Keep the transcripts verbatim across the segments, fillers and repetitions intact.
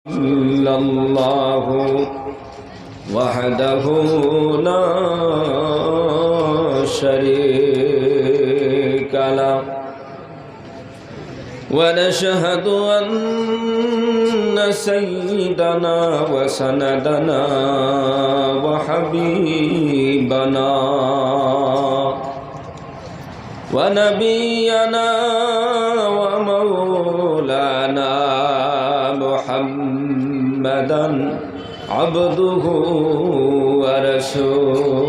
إلا الله وحده لا شريك له، ونشهد أن سيدنا وسندنا وحبيبنا ونبينا ومولانا محمدا عبده ورسوله،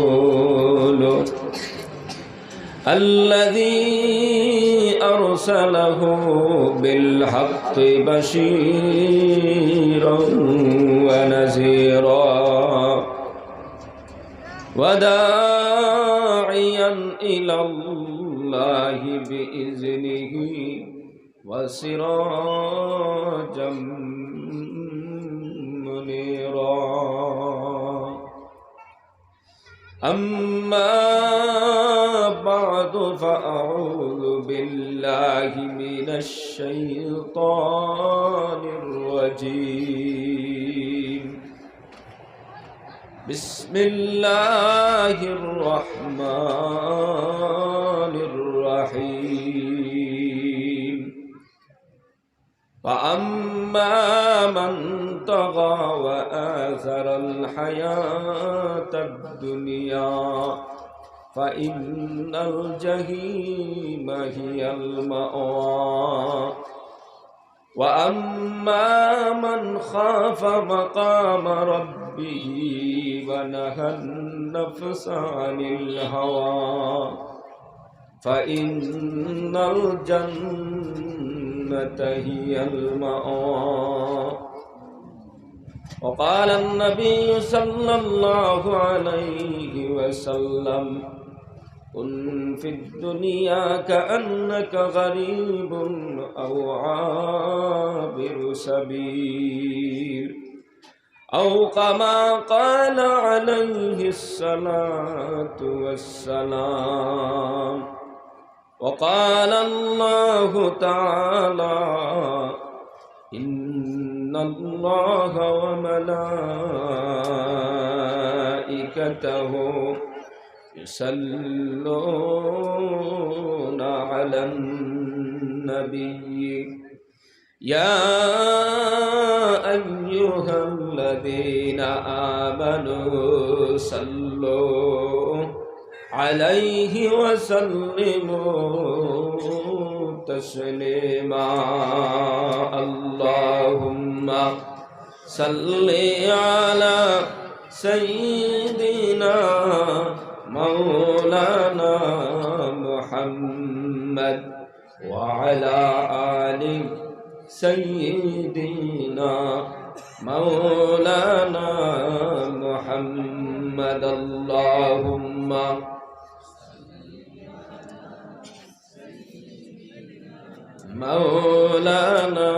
الذي أرسله بالحق بشيرا ونذيرا وداعيا إلى الله بإذنه وسراجا منيرا. أما بعد، فأعوذ بالله من الشيطان الرجيم. بسم الله الرحمن الرحيم. فأما من طغى وآثر الحياة الدنيا فإن الجحيم هي المأوى. وأما من خاف مقام ربه ونهى النفس عن الهوى فإن الجنة هي المأوى. وقال النبي صلى الله عليه وسلم: كن في الدنيا كأنك غريب أو عابر سبيل، أو كما قال عليه الصلاة والسلام. وقال الله تعالى: إن الله وملائكته يصلون على النبي، يا أيها الذين آمنوا صلوا عليه وسلموا تسليما. اللهم صل على سيدنا مولانا محمد وعلى آل سيدنا مولانا محمد. اللهم مولانا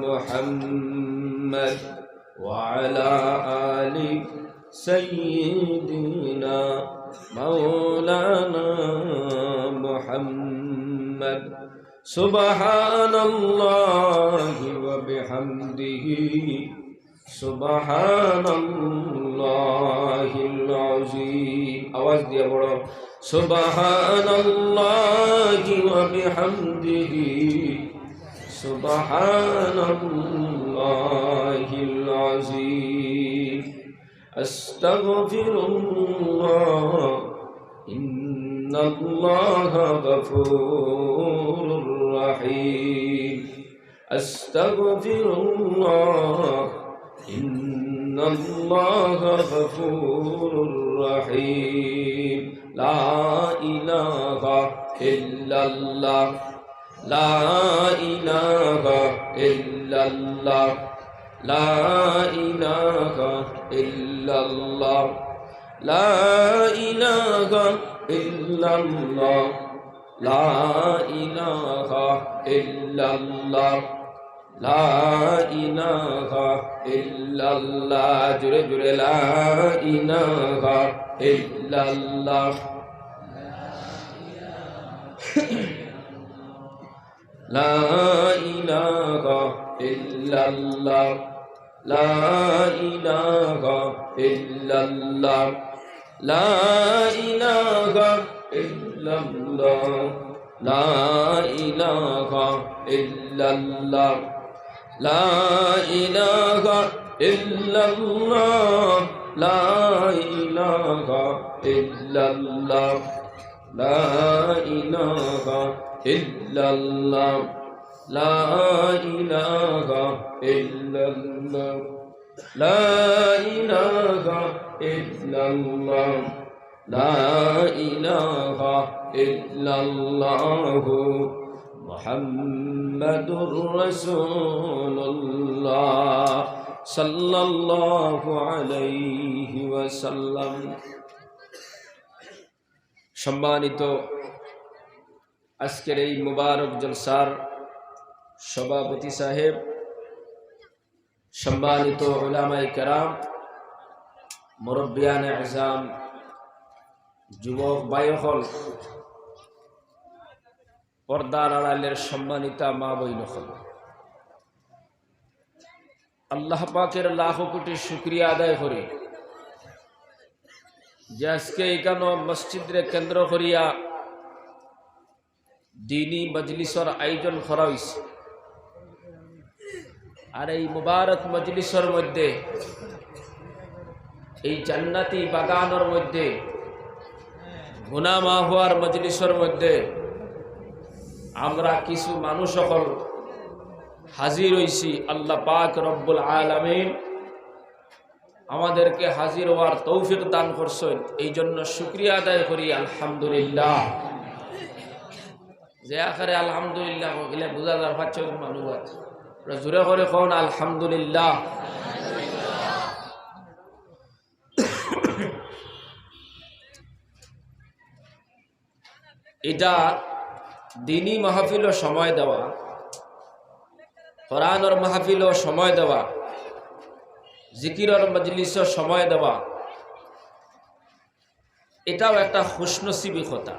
محمد وعلى آل سيدنا مولانا محمد. سبحان الله وبحمده، سبحان الله العظيم. আওয়াজ দিয়া পড়ো, سبحان الله وبحمده، سبحان الله العظيم. أستغفر الله، إن الله غفور رحيم. أستغفر الله، إن الله غفور رحيم. لا إله إلا الله، لا إله إلا الله، لا إله إلا الله، لا إله إلا الله، لا إله إلا الله، لا إله إلا الله. জোরে জোরে, لا إله إلا الله. لا إله إلا الله. لا إله إلا الله. لا إله إلا الله. لا إله إلا الله. لا إله إلا الله. لا إله إلا الله. لا إله إلا الله. لا إله إلا الله. لا إله إلا الله. لا إله إلا الله. محمد رسول الله صلى الله عليه وسلم. সম্মানিত আজকের এই মুবারক জলসার সভাপতি সাহেব, সম্মানিত উলামায়ে কেরাম, মুরব্বিয়ানে আজম, যুবক ভাই অকল, পর্দার আড়ালের সম্মানিতা মা বইন অকল, আল্লাহ পাকের লাখো কোটি শুকরিয়া আদায় করি যে আজকে এখানো মসজিদরে কেন্দ্র করিয়া দিনী মজলিসর আয়োজন করা অইছে। আর এই মুবারক মজলিসর মধ্যে, এই জান্নাতি বাগানর মধ্যে, গুনা মাফ অওয়ার মজলিসর মধ্যে আমরা কিছু মানুষ অকল হাজির অইছি। আল্লাহ পাক রব্বুল আলামিন আমাদেরকে হাজির অওয়ার তৌফিক দান করছইন, এই জন্য শুকরিয়া আদায় করি, আলহামদুলিল্লাহ। যে আকারে আলহামদুলিল্লাহ কইলে বুঝা যার পাঁচ ছয় মানুষ আছে। জোরে করি কউন আলহামদুলিল্লাহ। ইটা দিনী মাহফিলো সময় দেওয়া, কোরআনর মাহফিলো সময় দেওয়া, জিকিরর মজলিসো সময় দেওয়া, ইটাও একটা খুশনসিবি কথা।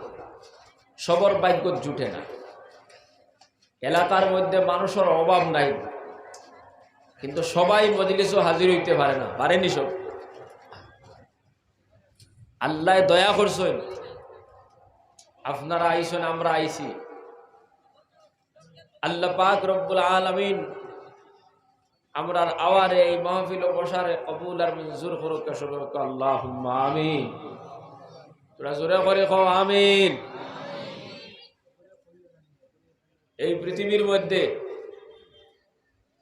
সবর ভাগ্যত জুটে না। এলাকার মধ্যে মানুষর অভাব নাই, কিন্তু সবাই মজলিসো হাজির অইতে পারে না, পারেনি সব। আল্লায় দয়া করছইন, আপনারা আইছইন, আমরা আইছি। আল্লাহ পাক রব্বুল আলামিন আমরার আওয়ারে এই মাহফিলো বসারে কবুল আর মঞ্জুর করউক্কা, সবে কউক্কা আল্লাহুম্মা আমিন। তোরা জোরে করি কও আমিন। এই পৃথিবীর মধ্যে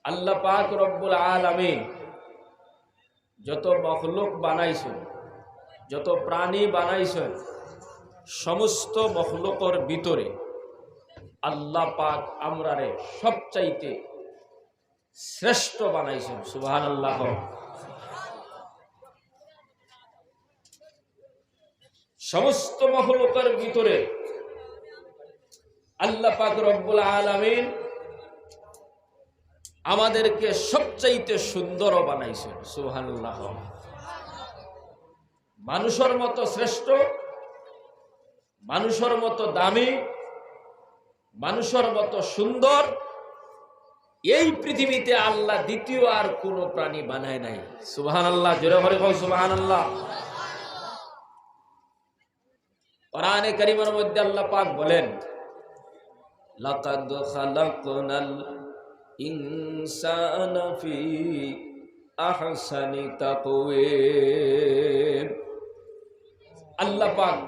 আল্লাহ পাক রব্বুল আলামিন যত মখলুক বানাইছইন, যত প্রাণী বানাইছইন, সমস্ত মখলুকর ভিতরে আল্লাহ পাক আমরারে সবচাইতে শ্রেষ্ঠ বানাইছইন। সুবহানাল্লাহ। সমস্ত মখলুকর ভিতরে আল্লাহ পাক রব্বুল আলামিন আমাদেরকে সবচাইতে সুন্দর বানাইছইন। সুবহানাল্লাহ। মানুষর মতো শ্রেষ্ঠ, মানুষর মতো দামি, মানুষর মতো সুন্দর এই পৃথিবীতে আল্লাহ দ্বিতীয় আর কোনো প্রাণী বানায় নাই। সুবহানাল্লাহ, জোরে করি কও সুবহানাল্লাহ। কোরআনে কারীমের মধ্যে আল্লাহ পাক বলেন, "লাকাদ খালাকনাল ইনসানা ফি আহসানি তাকওয়িম।" আল্লাহ পাক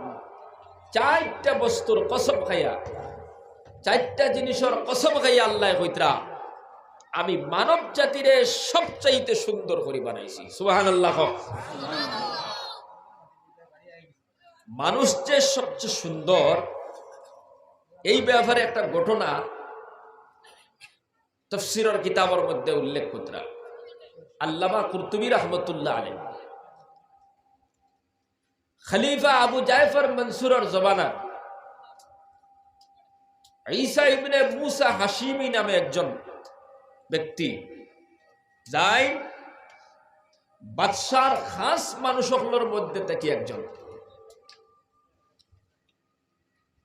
চারটা বস্তুর কসম খাইয়া, চারটা জিনিসর কসম খাইয়া আল্লাহ কইতরা, "আমি মানব জাতিরে সবচাইতে সুন্দর করি বানাইছি।" সুবহানাল্লাহ। মানুষ যে সবচেয়ে সুন্দর, এই ব্যাপারে একটা ঘটনা তফসিরর কিতাবর মধ্যে উল্লেখ করতরা আল্লামা কুরতুবী রহমতুল্লাহ আলাইহি। খলিফা আবু জাফর মনসুরর জমানার ঈসা ইবনে মুসা হাশিমি নামে একজন ব্যক্তি, যাই বাদশার খাস মানুষ অকলর মধ্যে থাকি একজন।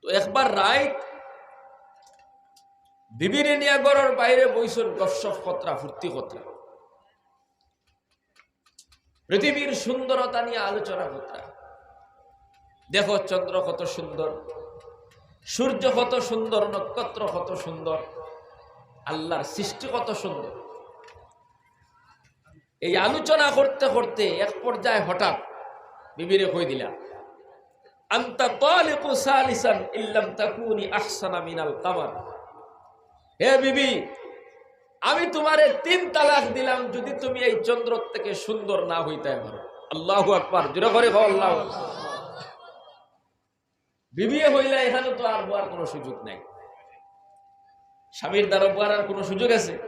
তো একবার রাইত বিবিরে নিয়া ঘরর বাইরে বইছইন, গপসপ করতরা, ফুর্তি করতরা। পৃথিবীর সুন্দরতা নিয়া আলোচনা করতা। দেখো, চন্দ্র কত সুন্দর, সূর্য কত সুন্দর, নক্ষত্র কত সুন্দর, আল্লাহর সৃষ্টি কত সুন্দর। এই আলোচনা করতে করতে এক পর্যায়ে হঠাৎ বিবিরে কই দিলা, "আনতা তালিকু সালিসান ইল্লাম তাকুনি আহসানা মিনাল কামার।" হে বিবি, আমি তুমারে তিন তালাক দিলাম, যদি তুমি এই চন্দ্র থেকে সুন্দর না হইতায় পারো। আল্লাহু আকবার, জোরে করি কও আল্লাহু আকবার। বিবিয়ে কইলা, এখানো তো আর বওয়ার কোনো সুযোগ নাই, স্বামীর দ্বারা বওয়ার আর কোনো সুযোগ আছে?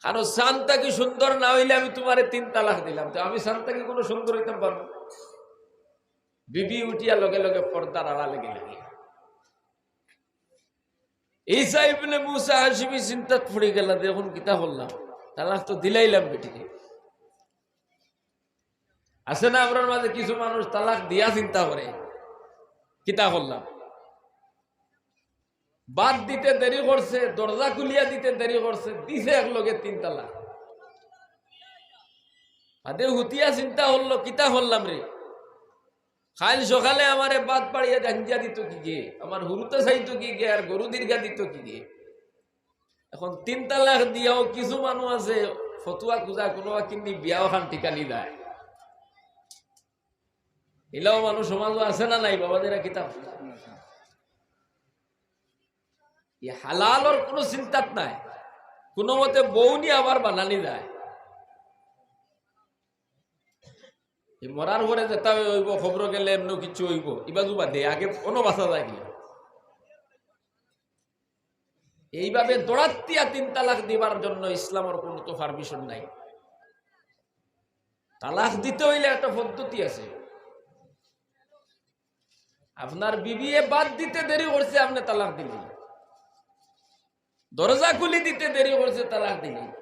কারণ চান থাকি সুন্দর না হইলে আমি তুমারে তিন তালাক দিলাম, তো আমি চান থাকি কোনো সুন্দর হইতাম পারবো? বিবি উঠিয়া লগে লগে পর্দার আড়ালে গেলা। ঈসা ইবনে মুসা হাশিমি চিন্তাত পড়ি গেলা যে, "এখন কিতা করলাম? তালাক তো দিলাইলাম বেটিরে।" আছে না আমরার মাঝে কিছু মানুষ তালাক দিয়া চিন্তা করে, "কিতা করলাম?" বাদ দিতে দেরি করছে, দরজা খুলিয়া দিতে দেরি করছে, দিছে এক লগে তিন তালাক। বাদে হুতিয়া চিন্তা করলো, "কিতা করলাম রে? কাইল সকালে আমারে বাদ পাড়িয়া জাঞ্জিয়া দিত কি গে, আমার হুরুতা চাইতো কি গে, আর গরু দীর্ঘা দিত কি গে?" এখন তিন তালাক দিয়াও কিছু মানুষ আছে, ফতুয়া খুজা কোনো কিন্নি বিয়াও খান ঠিকানি দেয়। ইলাও মানুষ সমাজও আছে না নাই, বাবা, যারা কিতাব, এই হালালর কোনো চিন্তাত নাই, কোনো মতে বউ নিয়ে আবার বানানি যায়। এই মরার পরে যেটা হইব, খবর গেলে এমন কিছু হইব, ইবা জুবা দে, আগে কোনো বাঁচা যায় কিনা? এইভাবে দৌড়াত্তিয়া তিন তালাক দিবার জন্য ইসলামের কোনো তো পারমিশন নাই। তালাক দিতে হইলে একটা পদ্ধতি আছে। আপনার বিবিয়ে বাদ দিতে দেরি করছে, আপনি তালাক দিলেন। দরজা খুলি দিতে দেরি করছে, তালাক দিলেন।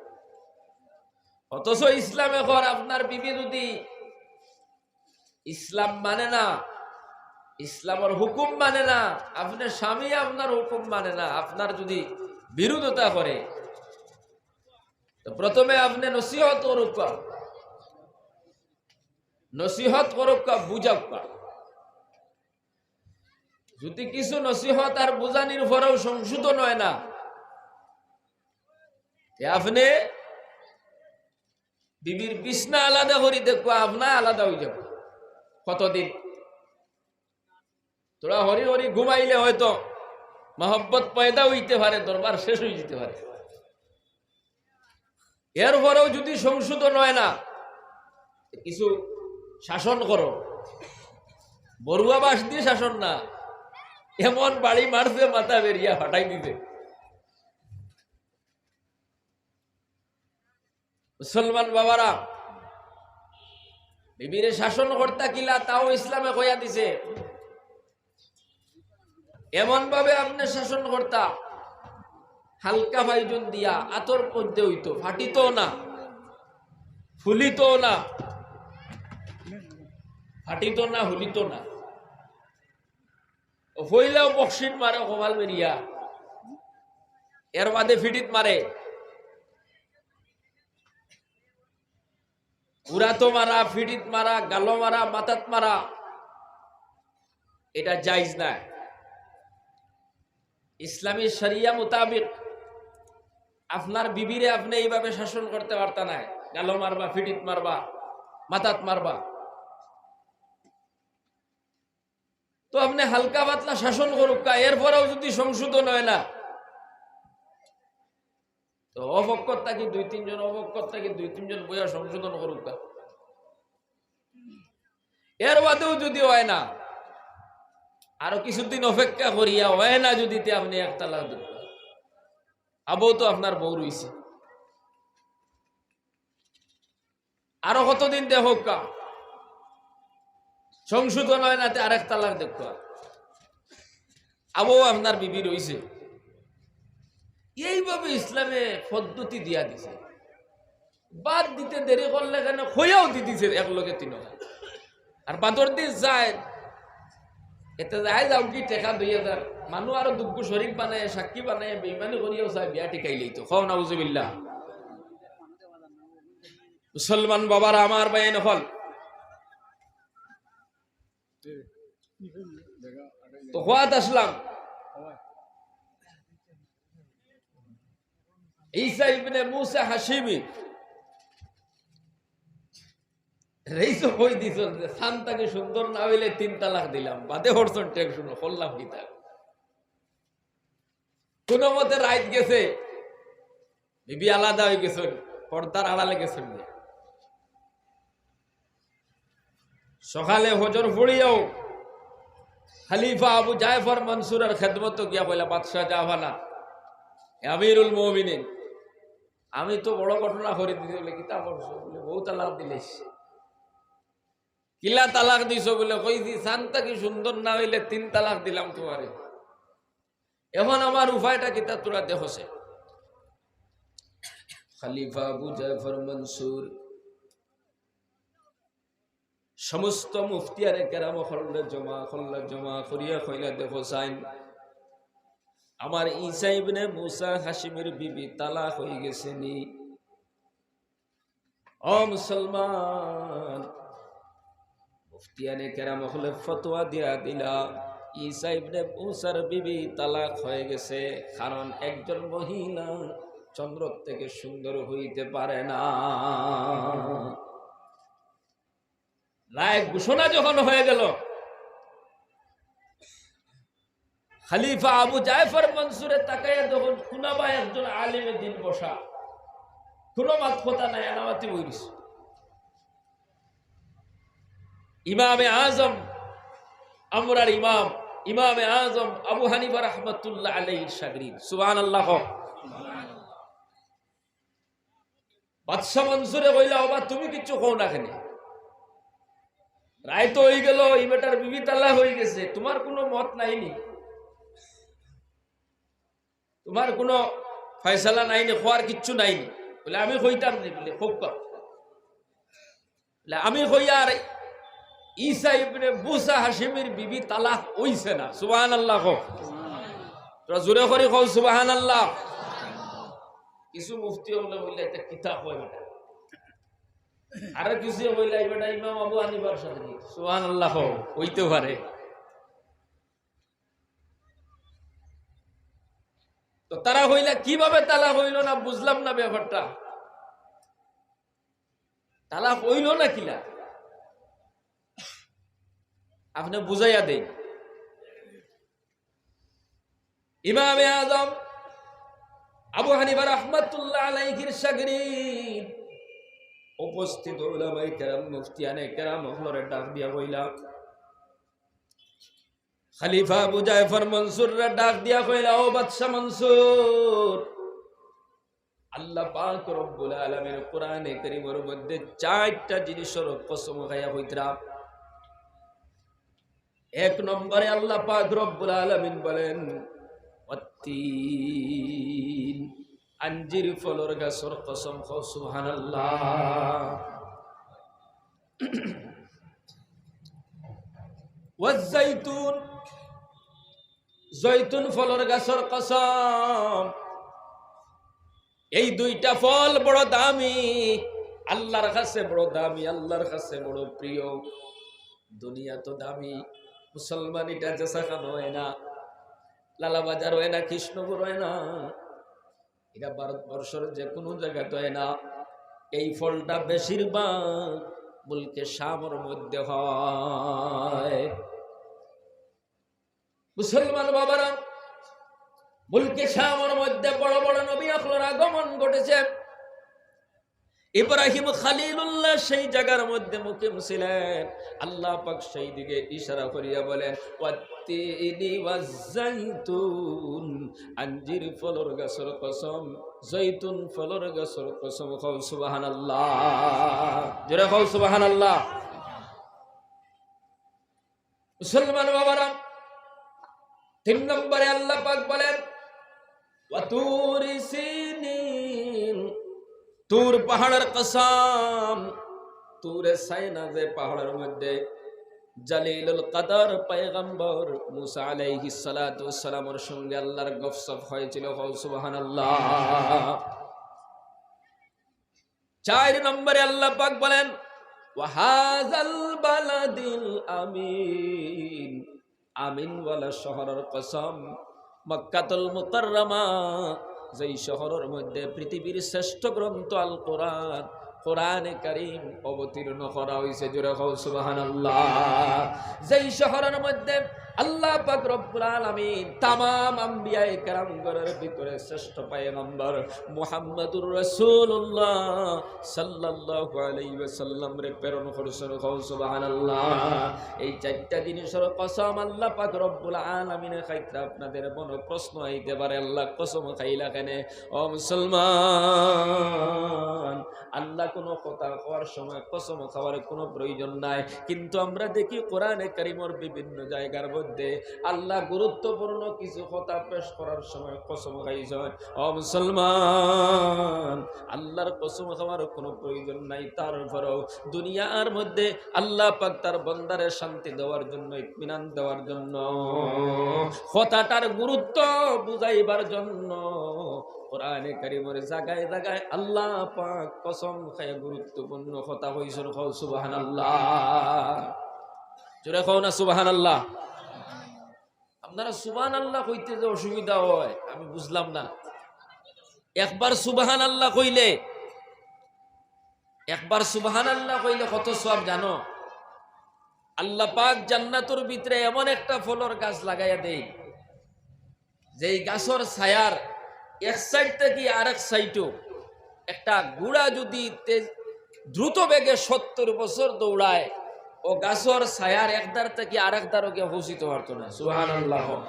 অথচ ইসলামে কর, আপনার বিবি যদি ইসলাম মানে না, ইসলামের হুকুম মানে না, আপনার স্বামী আপনার হুকুম মানে না, আপনার যদি বিরোধিতা করে, তো প্রথমে আপনি নসিহত করুক্কা, নসিহত করুক্কা, বুঝাউক্কা। যদি কিছু নসিহত আর বুঝানির পরেও সংশোধন হয় না, তে আপনি বিবির বিছনা আলাদা করি দেখবা, আপনা আলাদা হয়ে যাবে। কতদিন তোরা হরি হরি ঘুমাইলে হয়তো মহব্বত পয়দা হইতে পারে, দরবার শেষ হয়ে যেতে পারে। এরপরেও যদি সংশোধন হয় না, কিছু শাসন করো। বড়ুয়া বাঁশ দিয়ে শাসন না, এমন বাড়ি মারছে মাথা বেরিয়া ফাটাই দিতে। মুসলমান বাবারা, বিবিরে শাসন করতা কিলা, তাও ইসলামে কইয়া দিছে। এমন ভাবে আপনি শাসন করতা, হালকা ফাইজন দিয়া আতর মধ্যে হইতো, ফাটিতো না, ফুলিতো না, ফাটিতো না, ফুলিতো না। ও পইলাও বক্সিন মারে কপাল বেরিয়া, এর বাদে ফিটিত মারে। উড়াতো মারা, ফিটিত মারা, গালো মারা, মাথাত মারা, এটা জায়েজ নায়। ইসলামী শরিয়া মোতাবেক আপনার বিবিরে আপনি এইভাবে শাসন করতে পারতা নায়, গালো মারবা, ফিটিত মারবা, মাথাত মারবা। তো আপনি হালকা পাতলা শাসন করুক্কা, এরপরেও যদি সংশোধন হয় না, তো অপক্ষত থাকি দুই তিনজন, অপক্ষত থাকি দুই তিনজন বইয়া সংশোধন করুক্কা। এর বাদেও যদি হয় না, আরো কিছুদিন অপেক্ষা করিয়া হয় না যদি, তে আপনি এক তালাক দেন। আবৌ তো আপনার বউ রইছে। আরো কতদিন দেখউক্কা, সংশোধন হয় না, তে আরেক তালাক দেখউক্কা, আবৌ আপনার বিবি রইছে। এইভাবে ইসলামে পদ্ধতি দিয়া দিছে। বাদ দিতে দেরি করলে কেন, কইয়াও দি দিছে এক লগে তিন। আর বাদর দিন যায়, এতে যায় যাও কি টেকা দুই হাজার, মানুষ আরো দুগ্গু শরিক বানায়, সাক্ষী বানায়, বেইমানি করিয়াও চায় বিয়া টিকাইলেই তো। কও নাউজুবিল্লাহ। মুসলমান বাবারা আমার, ভাই নফল, তো কওয়াত আসলাম, ঈসা ইবনে মুসা হাশিমি রইসে কই দিছইন যে চান থাকি সুন্দর না অইলে তিন তালাক দিলাম, বাদে হরছইন টেনশন করলাম কিতা। কুনুমতে রাইত গেছে, বিবি আলাদা অইগেছইন, পর্দার আড়ালে গেছইন। সকালে ফজর পড়িয়াউ খলিফা আবু জাফর মনসুরর খেদমতো গিয়া কইলা, "বাদশা জাফানা, এ আমিরুল মুমিনিন, আমি তো বড় ঘটনা করি দিছি।" বলে, "কিতা করছো?" বলে, "বউ তালাক দিলাইছি।" "কিলা তালাক দিছো?" বলে, "কইছি চান থাকি সুন্দর না অইলে তিন তালাক দিলাম তুমারে, এখন আমার উপায়টা কিতা তোরা দেখো সে।" খলিফা আবু জাফর মনসুর সমস্ত মুফতিয়ানে কেরাম অকলরে জমা করলা, জমা করিয়া কইলা, "দেখো চাইন, আমার ঈসা ইবনে মুসা হাশিমির বিবি তালাক অইগেছে নি?" ও মুসলমান, মুফতিয়ানে কেরাম অকলে ফতোয়া দিয়া দিলা, ঈসা ইবনে মুসার বিবি তালাক অইগেছে, কারণ একজন মহিলা চন্দ্র থাকি সুন্দর অইতে পারে না। রায় ঘোষণা যখন অইগেল, খলিফা আবু জাফর মনসুরে তাকাইয়া দেখইন কুনাবা একজন আলিমে দিন বসা, কুনু মাত কথা নাই, আনামাতি বই রইছে। ইমামে আজম, আমরার ইমাম, ইমামে আজম আবু হানিফা রহমতুল্লাহ আলাইহির শাগরিদ। সুবহানাল্লাহ। বাদশা মনসুরে কইলা, "ওবা, তুমি কিচ্ছু কও না কেনে? রাইত অইগেল, ই বেটার বিবি তালাক অইগেছে, তুমার কুনু মত নাই নি? তুমার কুনু ফয়সালা নাই নি? কওয়ার কিচ্ছু নাই নি?" বলে, "আমি কইতাম নি?" বলে, "কউক্কা।" বলে, "আমি কইয়ার, ঈসা ইবনে মুসা হাশিমির বিবি তালাক অইছে না।" সুবহানাল্লাহ কও। তোরা জোরে করি কও, "সুবহানাল্লাহ।" কিছু মুফতি অকলে কইলা, "ইটা কিতা কয় বেটা?" আরো কিছু কইলা, "ই বেটা ইমাম আবু হানিফার শাগরিদ।" সুবহানাল্লাহ কও, অইতে পারে। তো তারা কইলা, "কিভাবে তালাক অইল না, বুঝলাম না ব্যাপারটা।" তালাক অইল না কিলা? আপনে বুঝাইয়া দেইন। ইমামে আজম আবু হানিফা রহমতুল্লাহ আলাইহির শাগরিদ, উপস্থিত উলামায়ে কেরাম, মুফতিয়ানে কেরাম অকলরে ডাক দিয়া কইলা, খলিফা আবু জাফর মনসুররে ডাক দিয়া কইলা, "ও বাদশা মনসুর, আল্লাহ পাক রব্বুল আলামিন কোরআনে কারীমর মধ্যে চাইরটা জিনিসর কসম খাইয়া কইতরা। এক নম্বরে আল্লাহ পাক রব্বুল আলামিন বলেন, 'ওয়াত্তিন, আঞ্জির ফলর গাছর কসম।'" কও সুবহানাল্লাহ। "ওয়াজ্জাইতুন, জৈতুন ফলর গাছর কসম।" এই দুইটা ফল বড় দামি, আল্লাহর কাছে বড় দামি, আল্লাহর কাছে বড় প্রিয়। দুনিয়া তো দামি, মুসলমান ইটা যেসাখানো অয় না, লালাবাজার অয় না, কৃষ্ণপুর অয় না, ইটা ভারতবর্ষর যে কুনু জাগাত অয় না। এই ফলটা বেশিরভাগ মুলকে শামর মধ্যে হয়। মুসলমান বাবারা, মুলকে শামর মধ্যে বড় বড় নবী অকলর আগমন ঘটেছে। ইব্রাহিম খলিলুল্লাহ সেই জাগার মধ্যে মুকিম ছিলেন। আল্লাহ পাক সেই দিকে ইশারা করিয়া বলেন, "ওয়াত্তিনি ওয়াজ্জাইতুন, আঞ্জির ফলর গাছর কসম, জৈতুন ফলর গাছর কসম।" কও সুবহানাল্লাহ, জোরে কও সুবহানাল্লাহ। মুসলমান বাবারা, তিন নম্বরে আল্লাহ পাক বলেন, "ওয়া তুরি সিনিন", তুর পাহাড়র কসম, তুরে সাইনা যে পাহাড়র মধ্যে জলিলুল কদর পয়গম্বর মুসা আলাইহিস সালাতু ওয়াস সালামর সঙ্গে আল্লাহর গফসফ হয়েছিল। কও সুবহানাল্লাহ। চার নম্বরে আল্লাহ পাক বলেন, "ওয়াহাযাল বালাদিল আমিন।" আমিনওয়ালা শহরর কসম, মক্কাতুল মুকাররমা, যেই শহরর মধ্যে পৃথিবীর শ্রেষ্ঠ গ্রন্থ আল কোরআন, কোরআনে কারীম অবতীর্ণ করা হইছে। জোরে কও সুবহানাল্লাহ। যেই শহরর মধ্যে আল্লাহ পাক রব্বুল আলামিন তামাম আম্বিয়ায়ে কেরামগণর ভিতরে শ্রেষ্ঠ পয়গম্বর মুহাম্মাদুর রাসূলুল্লাহ সাল্লাল্লাহু আলাইহি ওয়াসাল্লামরে প্রেরণ করছইন। কও সুবহানাল্লাহ। এই চাইরটা জিনিসর কসম আল্লাহ পাক রব্বুল আলামিনে খাইতরা। আপনাদের মনো প্রশ্ন আইতে পারে, "আল্লাহ কসম খাইলা কেনে?" ও মুসলমান, আল্লাহ কোনো কথা কওয়ার সময় কসম খাওয়ার কোনো প্রয়োজন নাই, কিন্তু আমরা দেখি কোরআনে কারীমর বিভিন্ন জায়গার মধ্যে আল্লাহ গুরুত্বপূর্ণ কিছু কথা পেশ করার সময় কসম খাইছইন। ও মুসলমান, আল্লাহর কসম খাওয়ার কোনো প্রয়োজন নাই। তারপরেও দুনিয়ার মধ্যে আল্লাহ পাক তার বন্দারে শান্তি দেওয়ার জন্য, ইতমিনান দেওয়ার জন্য, কথাটার গুরুত্ব বুঝাইবার জন্য কোরআনে কারীমর জায়গায় জায়গায় আল্লাহ পাক কসম খাইয়া গুরুত্বপূর্ণ কথা কইছইন। কও সুবহানাল্লাহ। জোরে কও না সুবহানাল্লাহ। আপনারা সুবহানাল্লাহ কইতে যে অসুবিধা হয়, আমি বুঝলাম না। একবার সুবহানাল্লাহ কইলে, একবার সুবহানাল্লাহ কইলে কত সওয়াব জানো? আল্লাহ পাক জান্নাতর ভিতরে এমন একটা ফলর গাছ লাগাইয়া দেইন, যেই গাছর ছায়ার এক সাইড থাকি আরেক সাইডও একটা ঘোড়া যদি তেজ, দ্রুত বেগে সত্তর বছর দৌড়ায়, ও গাছর ছায়ার এক ধার থাকি আরেক ধারও গিয়া পৌঁছিতে পারতো না। সুবহানাল্লাহ।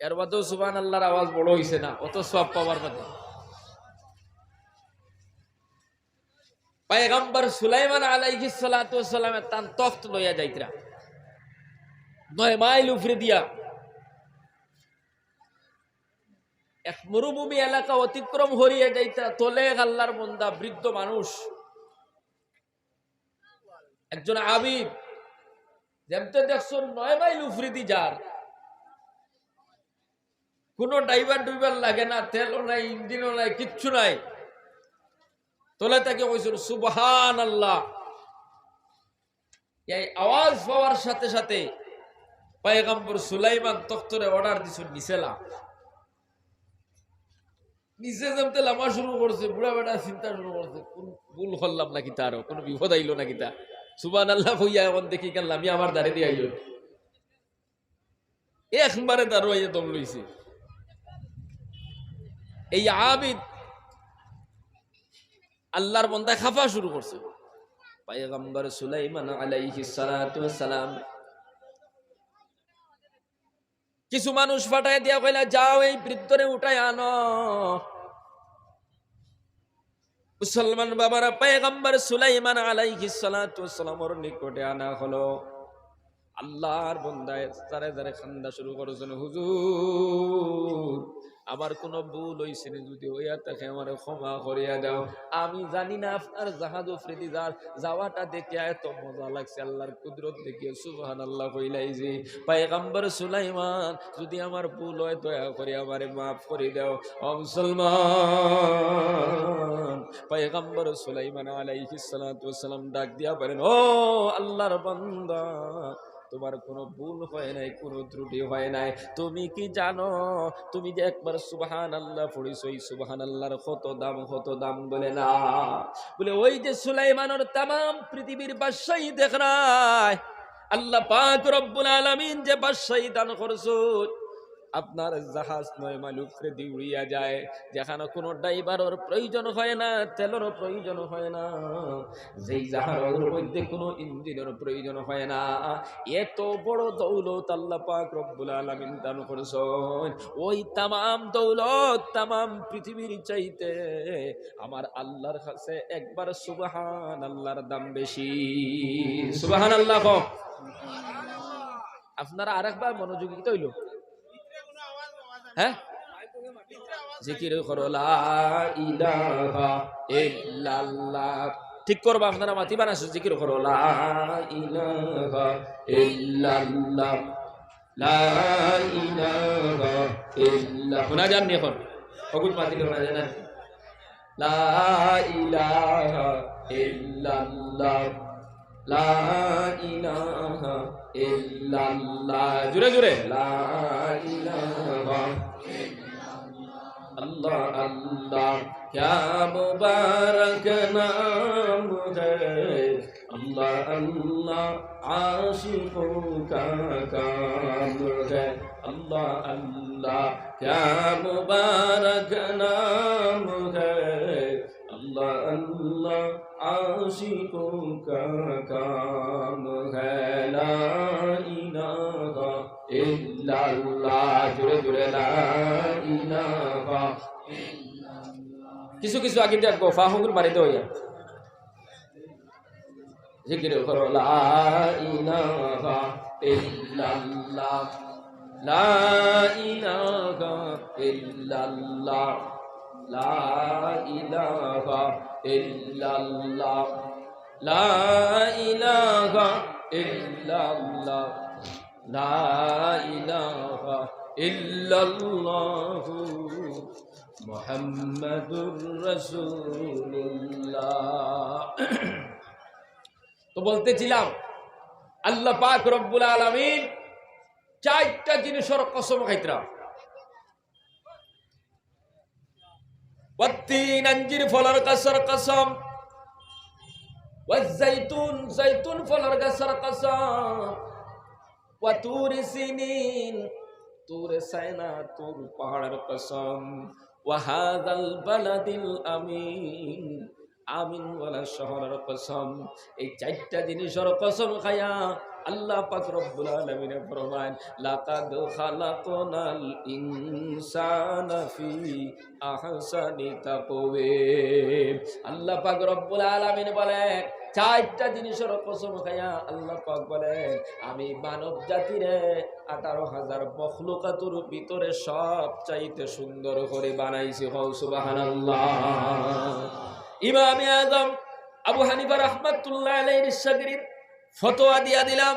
এর বাদেও সুবহানাল্লাহর আওয়াজ বড় হইছে না, অত সওয়াব পাওয়ার বাদে। পয়গম্বর সুলাইমান আলাইহিস সালাতু ওয়াস সালামে তান তখ্ত লইয়া যাইতরা নয় মাইল উপরে দিয়া এক মরুভূমি এলাকা অতিক্রম করিয়া যাইতরা, তলে এক আল্লাহর বন্দা, বৃদ্ধ মানুষ, একজন আবিদ, যেমতে দেখছইন নয় মাইল উপরেদি যার, কোনো ড্রাইভার ডুইভার লাগে না, তেলও নাই, ইঞ্জিনও নাই, কিচ্ছু নাই। তলে থাকি কইছইন, "সুবহানাল্লাহ।" এই আওয়াজ পাওয়ার সাথে সাথে পয়গম্বর সুলাইমান তখ্তরে অর্ডার দিছইন, "নিচে লা।" নিচে যেমতে লামা শুরু করছে, বুড়া বেটা চিন্তা শুরু করছে, "কোন ভুল করলাম না কিতা, আরো কোনো বিপদ আইলো না কিতা? সুবহানাল্লাহ কইয়া এখন দেখি কেন লামি আমার দাঁড়ে দিয়ে আইলো।" একবারে দাঁড়াইয়া দম লইছে। এই আবিদ আল্লাহর বন্দায় খাফা শুরু করছে। পয়গম্বর সুলাইমান আলাইহিস সালাতু ওয়াস সালাম কিছু মানুষ পাঠায় দিয়া কইলা, "যাও, এই বৃদ্ধরে উঠায় আনো।" মুসলমান বাবারা, পয়গম্বর সুলাইমান আলাইহিস সালাতু ওয়াস সালামর নিকটে আনা হলো। আল্লাহর বন্দায় জারে জারে কান্দা শুরু করছইন, "হুজুর, আমার কোনো ভুল হইছে নি, যদি হইয়া থাকে আমারে ক্ষমা করিয়া দাও। আমি জানি না আপনার জাহাজ উপরেদি যার, যাওয়াটা দেখিয়া এত মজা লাগছে, আল্লাহর কুদরত দেখিয়া সুবহানাল্লাহ কইলাই যে পয়গম্বর সুলাইমান, যদি আমার ভুল হয় দয়া করে আমারে মাফ করে দাও।" ও মুসলমান, পয়গম্বর সুলাইমান আলাইহিস সালাতু ওয়াস সালাম ডাক দিয়া বলেন, "ও আল্লাহর বান্দা, তোমার কোনো ভুল হয় নাই, কোনো ত্রুটি হয় নাই। তুমি কি জানো, তুমি যে একবার সুবহানাল্লাহ পড়ছো, এই সুবহানাল্লাহর কত দাম, কত দাম?" বলে, "না।" বলে, "ওই যে সুলাইমানর তামাম পৃথিবীর বাদশাহী দেখরায়, আল্লাহ পাক রব্বুল আলামিন যে বাদশাহী দান করছইন, আপনার জাহাজ নয় মাইল উপরেদি উড়িয়া যায়, যেখানো কোনো ড্রাইভারর প্রয়োজন হয় না, তেলর প্রয়োজন হয় না, যেই জাহাজর মধ্যে কোনো ইঞ্জিনর প্রয়োজন হয় না, এত বড় দৌলত আল্লাহ পাক রব্বুল আলামিন দান করছইন, ওই তামাম দৌলত তামাম পৃথিবীর চাইতে আমার আল্লাহর কাছে একবার সুবহানাল্লাহর দাম বেশি।" সুবহানাল্লাহ কও। আপনারা আরেকবার মনোযোগী, কিতা হইল? হ্যাঁ, জিকির করো লা ইলাহা ইল্লাল্লাহ। ঠিক করবা আপনারা, মাতিবা না, জিকির করো লা ইলাহা ইল্লাল্লাহ, লা ইলাহা ইল্লাল্লাহ। শোনা যাননি এখন? অগুত মাতিলে শোনা যায় না? لا إله إلا الله. لا إله إلا الله. জোরে জোরে। لا إله إلا الله. الله الله، کیا مبارک نام ہے۔ الله الله، عاشقوں کا کام ہے۔ الله الله، کیا مبارک نام ہے۔ الله الله، عاشقوں کا کام ہے۔ لا إله إلا الله. জোরে জোরে لا إله إلا الله. কিছু কিছু আগে দিয়ে একবার ফাহুগুল মারি দেওয়া। জিকির করো, لا إله إلا الله. لا إله إلا الله. لا إله إلا الله. لا إله إلا الله. لا إله إلا الله محمد رسول الله. তো বলতেছিলাম, আল্লাহ পাক রব্বুল আলামিন চারটা জিনিসর কসম খাইতরা। والتين, আঞ্জির ফলর গাছর কসম। والزيتون, জৈতুন ফলর গাছর কসম। وطور سينين, তুরে সিনা, তুর পাহাড়র কসম। وهذا البلد الأمين, আমিনওয়ালা শহরর কসম। এই চারটা জিনিসর কসম খাইয়া আল্লাহ পাক রব্বুল আলামিনে ফরমাইন, لقد خلقنا الإنسان في أحسن تقويم. আল্লাহ পাক রব্বুল আলামিন বলে, চারটা জিনিসর কসম খাইয়া আল্লাহ পাক বলে, আমি মানব জাতিরে আঠারো হাজার মখলুকাতর ভিতরে সবচাইতে সুন্দর করি বানাইছি। কও সুবহানাল্লাহ। ইমামে আজম আবু হানিফা রহমাতুল্লাহ আলাইহির শাগরিদ ফতোয়া দিয়া দিলাম,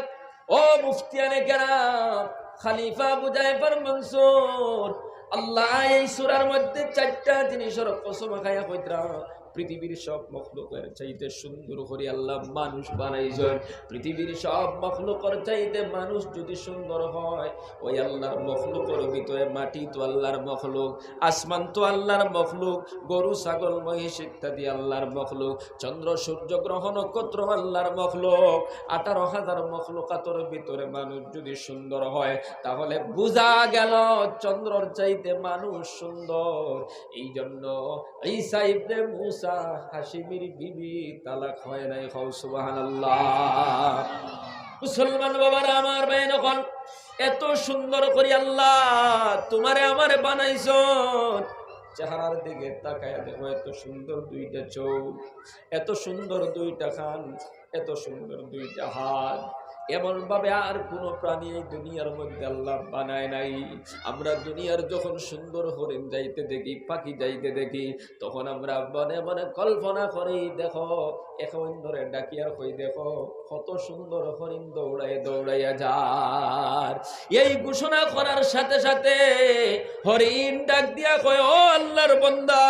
ও মুফতিয়ানে কেরাম, খলিফা আবু জাফর মনসুর, আল্লাহ এই সূরার মধ্যে চারটা জিনিসর কসম খাইয়া কইতরা, পৃথিবীর সব মখলুকর চাইতে সুন্দর করি আল্লাহ মানুষ বানাইছইন। পৃথিবীর সব মখলুকর চাইতে মানুষ যদি সুন্দর হয়, ওই আল্লাহর মখলুকর ভিতরে মাটি তো আল্লাহর মখলুক, আসমান তো আল্লাহর মখলুক, গরু, ছাগল, মহিষ ইত্যাদি আল্লাহর মখলুক, চন্দ্র, সূর্য, গ্রহ, নক্ষত্র আল্লাহর মখলুক। আঠারো হাজার মখলুকাতর ভিতরে মানুষ যদি সুন্দর হয়, তাহলে বুঝা গেল চন্দ্রর চাইতে মানুষ সুন্দর। এই জন্য ঈসা ইবনে মুসা হাশিমির বিবি তালাক হয় নাই। কও সুবহানাল্লাহ। মুসলমান বাবারা আমার, ভাইয়াইন অকল, এত সুন্দর করি আল্লাহ তুমারে আমারে বানাইছইন, চেহারার দিকে তাকাইয়া দেখো, এত সুন্দর দুইটা চোখ, এত সুন্দর দুইটা কান, এত সুন্দর দুইটা হাত, এমন ভাবে আর কোনো প্রাণী এই দুনিয়ার মধ্যে আল্লাহ বানায় নাই। আমরা দুনিয়ার যখন সুন্দর হরিণ যাইতে দেখি, পাখি যাইতে দেখি, তখন আমরা মনে মনে কল্পনা করি, দেখো, একে অন্যরে ডাকিয়া কই, দেখো, কত সুন্দর হরিণ দৌড়াইয়া দৌড়াইয়া যার। এই ঘোষণা করার সাথে সাথে হরিণ ডাক দিয়া কয়, ও আল্লাহর বান্দা,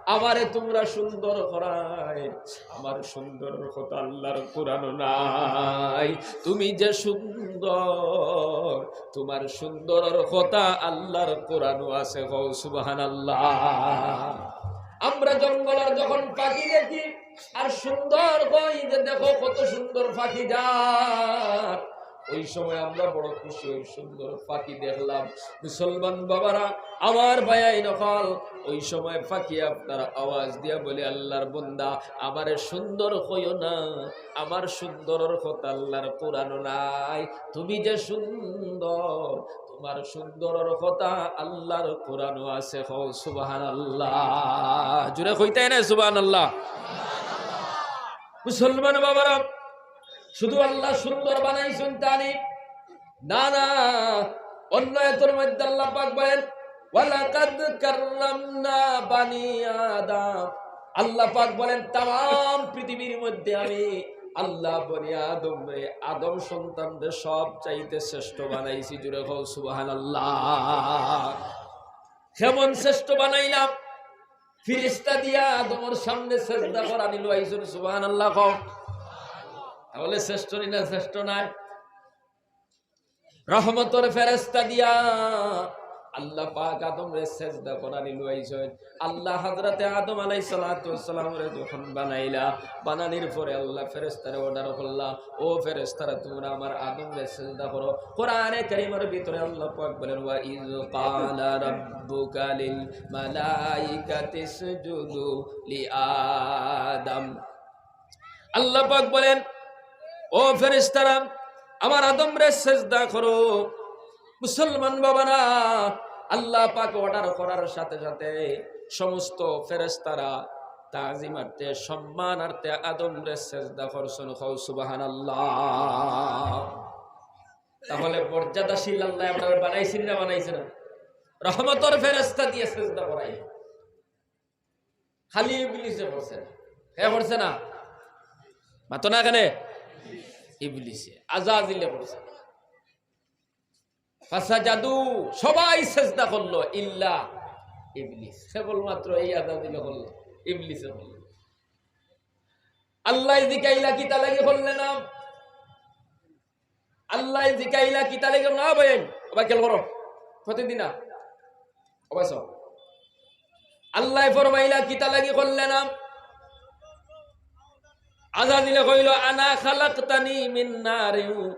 আমারে তুমরা সুন্দর করায়, আমার সুন্দরর কথা আল্লাহর কোরআনো নাই। তুমি যে সুন্দর, তুমার সুন্দরর কথা আল্লাহর কোরআনো আছে। কও সুবহানাল্লাহ। আমরা জঙ্গলর যখন পাখি দেখি আর সুন্দর কই যে, দেখো কত সুন্দর পাখি যার, ওই সময় আমরা বড় খুশি অই, সুন্দর পাখি দেখলাম। মুসলমান বাবারা আমার, ভাইয়াইন অকল, ওই সময় পাখি আপনার আওয়াজ দিয়া বলে, আল্লাহর বান্দা, আমারে সুন্দর কইও না, আমার সুন্দরর কথা আল্লাহর কোরআনো নাই। তুমি যে সুন্দর, তুমার সুন্দরর কথা আল্লাহর কোরআনো আছে। কও সুবহানাল্লাহ। জোরে কইতায় না সুবহানাল্লাহ? মুসলমান বাবারা, শুধু আল্লাহ সুন্দর বানাইছইন তা নি? না, না, অন্য আয়াতর মধ্যে আল্লাহ পাক বলেন, "ওয়ালাকাদ কাররামনা বানি আদম।" আল্লাহ পাক বলেন, তামাম পৃথিবীর মধ্যে আমি আল্লাহ বনি আদমরে, আদম সন্তানরে সব চাইতে শ্রেষ্ঠ বানাইছি। জোরে কও সুবহানাল্লাহ। কেমন শ্রেষ্ঠ বানাইলাম? ফিরিস্তা দিয়া আদমর সামনে সেজদা করানি লইছইন। সুবহানাল্লাহ কও। তাহলে শ্রেষ্ঠ নি না, শ্রেষ্ঠ নায়? রহমতর ফেরেস্তা দিয়া আল্লাহ পাক আদমরে সেজদা করানি লইছইন। আল্লাহ হযরতে আদম আলাইহিস সালাতু ওয়াস সালামরে যখন বানাইলা, বানানির পরে আল্লাহ ফেরেস্তারে অর্ডার করলা, "ও ফেরেস্তারা, তুমরা আমার আদমরে সেজদা করো।" কোরআনে কারীমর ভিতরে আল্লাহ পাক বলেন, "ওয়া ইয ক্বালা রাব্বুকা লিল মালাইকাতি ইসজুদু লি আদম।" আল্লাহ পাক বলেন, "ও ফেরেশতারা, আমার আদমরে সেজদা করো।" মুসলমান বাবারা, আল্লাহ পাক অর্ডার করার সাথে সাথে সমস্ত ফেরেশতারা তাজিমার্থে, সম্মানার্থে আদমরে সেজদা করছইন। কও সুবহানাল্লাহ। তাহলে মর্যাদাশীল আল্লাহ আপনারে বানাইছইন না বানাইছইন না? রহমতর ফেরেশতা দিয়া সেজদা করাই। খালি ইবলিসে করছে না। কে করছে না? মাতো না কেনে? ইবলিসে, আজাজিলে করছে না। ফাসাজাদু, সবাই সেজদা করলো, ইল্লা ইবলিস, কেবলমাত্র এই আজাজিলে করলো, ইবলিসে করলো। আল্লাহ জিকাইলা কিতা লাগি করলে না? আল্লাহ জিকাইলা কিতা লাগি না বইন? ওবা খেয়াল করো, প্রতিদিন না। ওবা সব। আল্লাহ ফরমাইলা কিতা লাগি করলে না? আজাজিলে কইল, "আনা খালাকতানি মিন নারিন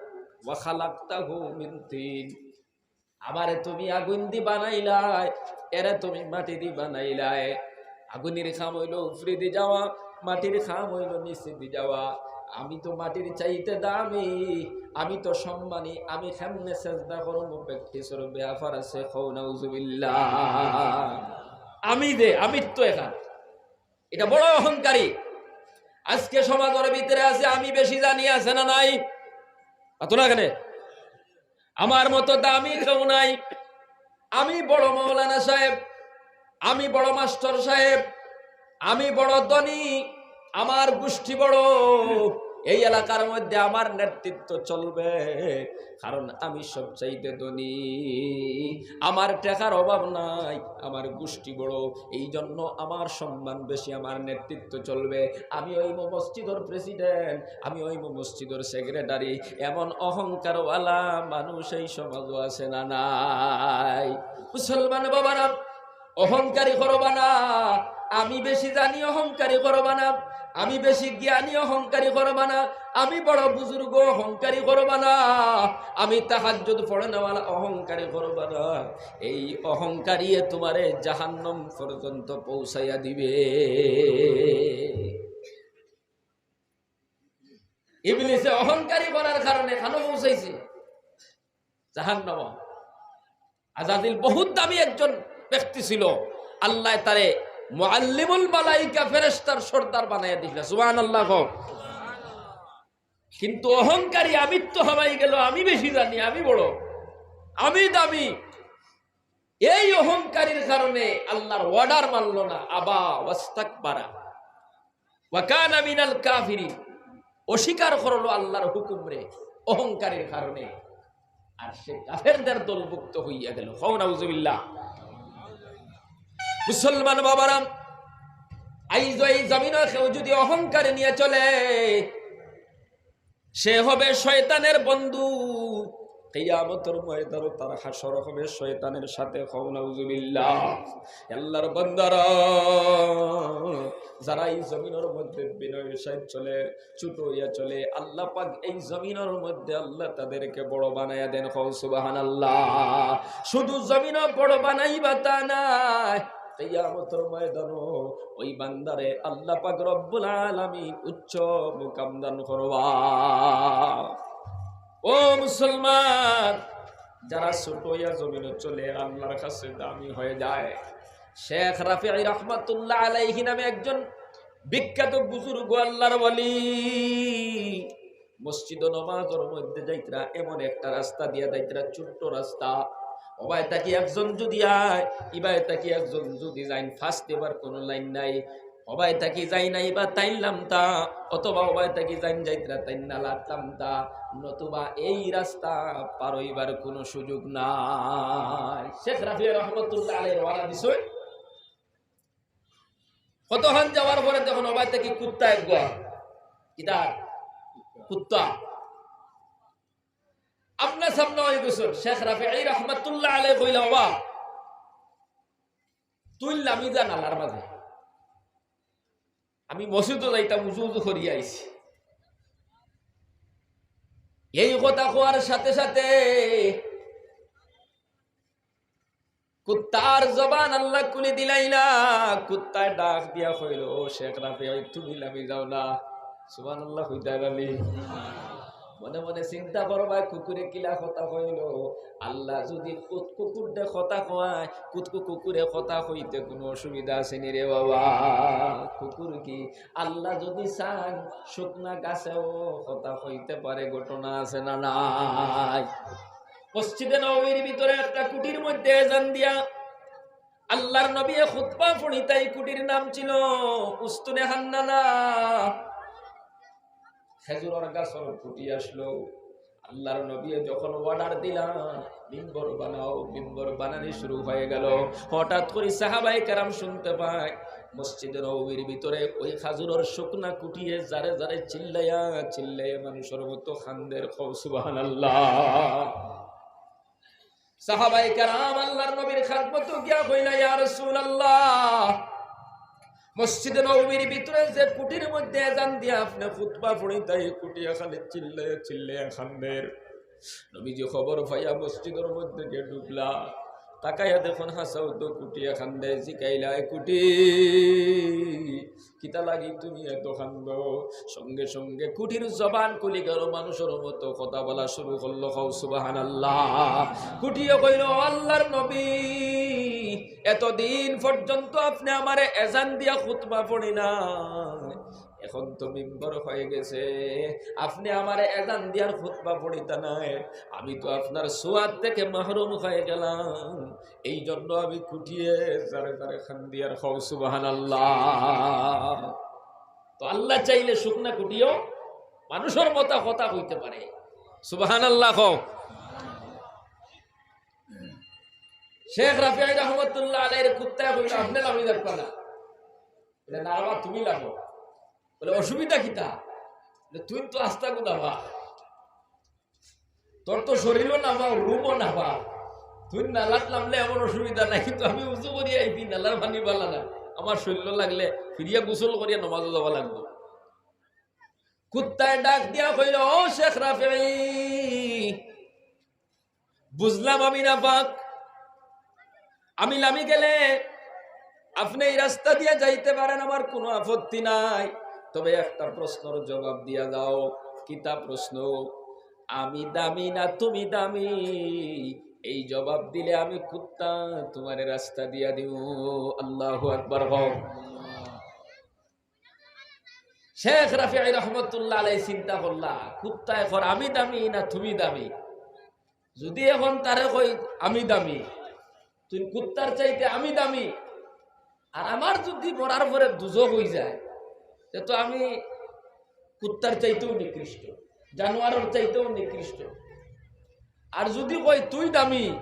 ওয়া খালাকতাহু মিন তিন।" আমারে তুমি আগুন দি বানাইলায়, এরে তুমি মাটি দি বানাইলায়। আগুনের কাম অইলো উপরে দি যাওয়া, মাটির কাম অইলো নিচে দি যাওয়া। আমি তো মাটির চাইতে দামি, আমি তো সম্মানী, আমি কেমনে সেজদা করমু? প্র্যাকটিসর ব্যাপার আছে, কও নাউজুবিল্লাহ। আমি যে, আমি তো এখান, এটা বড় অহংকারী। আজকে সমাজর ভিতরে আছে, আমি বেশি জানি, আছে না নাই? মাতো না কেনে? আমার মতো দামি কেউ নাই। আমি বড় মৌলানা সাহেব, আমি বড় মাস্টার সাহেব, আমি বড় ধনী, আমার গোষ্ঠী বড়, এই এলাকার মধ্যে আমার নেতৃত্ব চলবে, কারণ আমি সবচাইতে ধনী, আমার টেকার অভাব নাই, আমার গোষ্ঠী বড়, এই জন্য আমার সম্মান বেশি, আমার নেতৃত্ব চলবে। আমি অইমু মসজিদর প্রেসিডেন্ট, আমি অইমু মসজিদর সেক্রেটারি। এমন অহংকারওয়ালা মানুষ এই সমাজও আছে না নাই? মুসলমান বাবারা, অহংকারী করবা না। আমি বেশি জানি, অহংকারী করবা না। আমি বেশি জ্ঞানী, অহংকারী করবা না। আমি বড় বুজুর্গ, অহংকারী করবা না। আমি তাহাজ্জুদ পড়নেওয়ালা, অহংকারী করবা না। এই অহংকারিয়ে তোমারে জাহান্নাম পর্যন্ত পৌঁছাইয়া দিবে। ইবলিসে অহংকারী করার কারণে কানো পৌঁছাইছে? জাহান্নাম। আজাজিল বহুত দামি একজন ব্যক্তি ছিল, আল্লাহ তারে মুআল্লিমুল মালাইকা, ফেরেশতার সর্দার বানাইয়া দিছিল। সুবহানাল্লাহ কও। কিন্তু অহংকারী আমিত্ব হামাই গেল, আমি বেশি জানি, আমি বড়, আমি দামি। এই অহংকারীর কারণে আল্লাহর অর্ডার মানল না। আবা ওয়াস্তাকবারা ওয়া কানা মিনাল কাফিরিন, অস্বীকার করলো আল্লাহর হুকুমরে অহংকারীর কারণে, আর সে কাফেরদের দলভুক্ত হইয়া গেল। কও নাউজুবিল্লাহ। মুসলমান বাবারা, আইজ এই জমিনো কেউ যদি অহংকার নিয়ে চলে, সে হবে শয়তানের বন্ধু। কিয়ামতের ময়দানো তার হাশর হবে শয়তানের সাথে। কও নাউজুবিল্লাহ। আল্লাহর বান্দারা, যারা এই জমিনের মধ্যে বিনয়ের সাথে চলে, ছোট হইয়া চলে, আল্লাহ পাক এই জমিনের মধ্যে আল্লাহ তাদেরকে বড় বানাইয়া দেন। কও সুবহানাল্লাহ। শুধু জমিনো বড় বানাইবা তা নায়, কিয়ামতের ময়দানো ওই বান্দারে আল্লাহ পাক রব্বুল আলামিন উচ্চ মুকাম দান করবা। ও মুসলমান, যারা ছোট হইয়া জমিনো চলে, আল্লাহর কাছে দামি হয়ে যায়। শেখ রাফি রহমাতুল্লাহ আলাইহি নামে একজন বিখ্যাত বুজুর্গ আল্লাহর ওলি, মসজিদো নমাজর মধ্যে যাইতরা, এমন একটা রাস্তা দিয়া যাইতরা, ছোট্ট রাস্তা। ওবায় থাকি একজন যদি আয়, ইবায় থাকি একজন যদি যাইন, ফার্স্ট এবার কোনো লাইন নাই। ওবায় থাকি যাইন আইবা তাইন লামতা, অথবা ওবায় থাকি যাইন যাইতরা তাইন না লামতা, নতুবা এই রাস্তা পার হইবার কোনো সুযোগ নাই। শেখ রাফি রহমতুল্লাহ আলাইহি রওয়ানা দিছে। কতখান যাওয়ার পরে দেখইন, ওবায় থাকি কুত্তা আগুয়া। ইতার কুত্তা। আমনা সামনা অই গেছইন। শেখ রাফেই রহমতুল্লাহ আলাইহি কইলা, "ওবা, তুই লামি যা নালার মাঝে। আমি মসজিদো যাইতাম, উজু উজু করিয়া আইছি।" এই কথা কওয়ার সাথে সাথে কুত্তার জবান আল্লায় খুলি দিলাইলা। কুত্তায় ডাক দিয়া কইলো, "ও শেখ রাফেই, তুমি লামি যাও না।" সুবহানাল্লাহ কইতা পারলি? মনে মনে চিন্তা করবায়, কুকুরে কিলা কথা কইলো। আল্লায় যুদি কুত-, কুকুররে কথা কওয়ায়, কুত-, কুকুরে কথা কইতে কুনু অসুবিধা আছে নি রে বাবা? কুকুর কি আল্লায় যুদি চাইন, শুকনা গাছেও কথা কইতে পারে, ঘটনা আছে না নাই? মসজিদে নববীর ভিতরে একটা কুটির মধ্যে আজান দিয়া আল্লাহর নবীয়ে খুতবা পড়িতা। এই কুটির নাম ছিল উস্তুনে হান্নানা। খেজুরর গাছর কুটি আসলো। আল্লাহর নবীয়ে যখন order দিলা, "মিম্বর বানাও", মিম্বর বানানি শুরু অই গেল। হঠাৎ করি সাহাবায়ে কেরাম শুনতে পায়, মসজিদে নববীর ভিতরে ওই খাজুরর শুকনা কুটিয়ে জারে জারে চিল্লাইয়া চিল্লাইয়া মানুষর মতো কান্দের। কও সুবহানাল্লাহ। সাহাবায়ে কেরাম আল্লাহর নবীর খেদমতো গিয়া কইলা, "ইয়া রাসূলুল্লাহ, মসজিদে নববীর ভিতরে যে কুটির মধ্যে আজান দিয়া আপনে খুতবা পড়িতা, এই কুটিয়ে খালি চিল্লাইয়া চিল্লাইয়া কান্দের।" নবীজি খবর পাইয়া মসজিদর মধ্যে গিয়া ঢুকলা। তাকাইয়া দেখইন হাছাউ তো কুটিয়ে কান্দে। জিকাইলা, "এ কুটি, কিতা লাগি তুমি এত কান্দো?" সঙ্গে সঙ্গে কুটির জবান খুলি গেল, মানুষর মতো কথা বলা শুরু করলো। কও সুবহানাল্লাহ। কুটিয়ে কইলো, "ও আল্লাহর নবী, এতদিন পর্যন্ত আপনে আমারে আজান দিয়া খুতবা পড়াইন না, এখন তো মিম্বর অই গেছে, আপনে আমারে আজান দিয়ার খুতবা পড়াইতা নায়, আমি তো আপনার সোয়াব থেকে মাহরুম অই গেলাম, এই জন্য আমি কুটিয়ে জারে জারে কান্দিয়ার।" কও সুবহানাল্লাহ। তো আল্লায় চাইলে শুকনা কুটিয়েও মানুষর মতো কথা কইতে পারে। সুবহানাল্লাহ কও। শেখ রাফেই রহমতুল্লাহ আলাইহির কুত্তায় কইলো, "আপনে লামি যাইবা না।" বলে, "না বাবা, তুমি লামো।" বলে, "অসুবিধা কিতা?" বলে, "তুই তো আস্তা গুদা বা, তোর তো শরীরও না বা, রুমও না বা, তুই নালাত লামলে এমন অসুবিধা নাই, কিন্তু আমি উজু করিয়া আইছি, নালার পানি ভালা না, আমার শরীর লাগলে ফিরিয়া গোসল করিয়া নমাজো যাওয়া লাগবো।" কুত্তায় ডাক দিয়া কইলো, "ও শেখ রাফেই, বুঝলাম আমি নাপাক, আমি লামি গেলে আপনে এই রাস্তা দিয়া যাইতে পারেন, আমার কুনু আপত্তি নাই, তবে একটা প্রশ্নর জবাব দিয়া যাও।" "কিতা প্রশ্ন?" "আমি দামি না তুমি দামি? এই জবাব দিলে আমি কুত্তা তুমারে রাস্তা দিয়া দিমু।" আল্লাহু আকবার কও। শেখ রাফেই রহমতুল্লাহ আলাইহি চিন্তা করলা, কুত্তায় কর আমি দামি না তুমি দামি? যুদি এখন তারে কই আমি দামি, তুই কুত্তার চাইতে আমি দামি, আর আমার যুদি মরার পরে দুজখ অই যায়, তে তো আমি কুত্তার চাইতেও নিকৃষ্ট, জানোয়ারর চাইতেও নিকৃষ্ট। আর যুদি কই তুই দামি,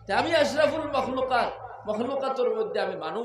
তে আমি আশরাফুল মখলুকাত, মখলুকাতর মধ্যে আমি মানুষ